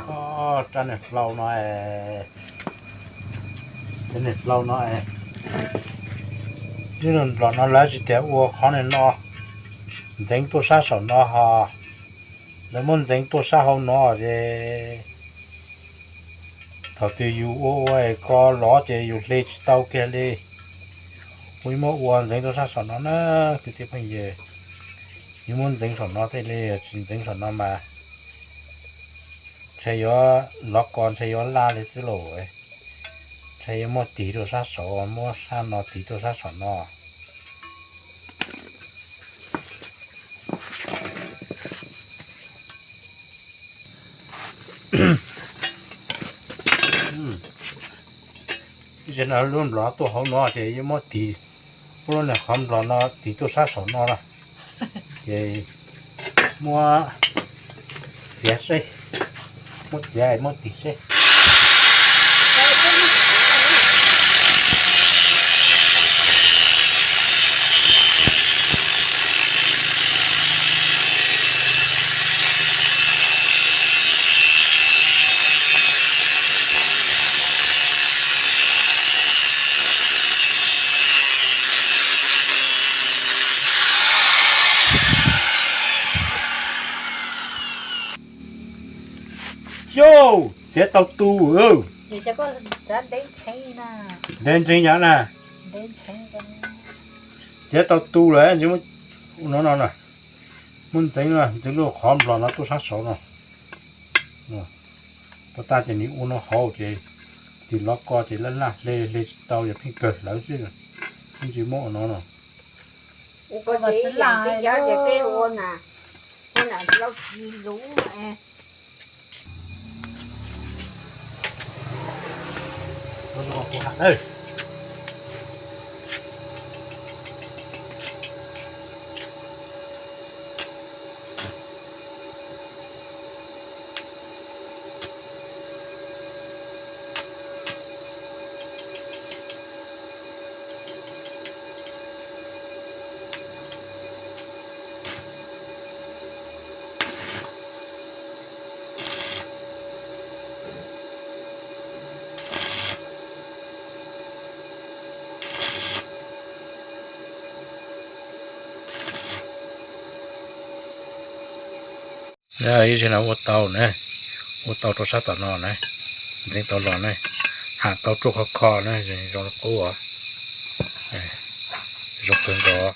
Koj rab niag hlau no, rab niag hlau no, nws nplom no lawv tsis tias ua qhov niag no ntxeev tuaj sab saum no ho, lawv muab ntxeev tuaj sab hauv no ces thaum twg yus ua ua ko lov ces yus hle tsis tau kiag li. Kuv muab ua ntxeev tuaj sab saum no na kwv tij phooj ywg, yus muab ntxeev saum no thiaj li, tsis ntxeev saum no mas ntshe yuav lov ko ntshe yuav laj li xwb lauj. Ntshe yuav muab tig rau sab saud, muab sab no tig rau sab saum no. Ib zaug no lub nplom tuaj hauv no ces yuav muab tig, muab lub niag qhov nplom no tig tuaj sab saum no na, ces muab txiav seb, muab txiav muab tig seb. Yog txiav tau tu, ntev ntseeg yam na, txiav tau tu lawm, no no na, muab ntxeev, ntxeev lub qhov nplom no tuaj sab saud no. Ua tag ces nws ua no hauv ces tig lov ko ces laj laj hle hle tsis tau, yog pheej kawg hlawv xwb. Ib ntsis muab ua no no. Ib zaug no ua tau na, ua tau rau sab tom no na, ntxeev tau los na, ham tau ruaj khov kho na, zoo li qub, zoo kawg nkaus.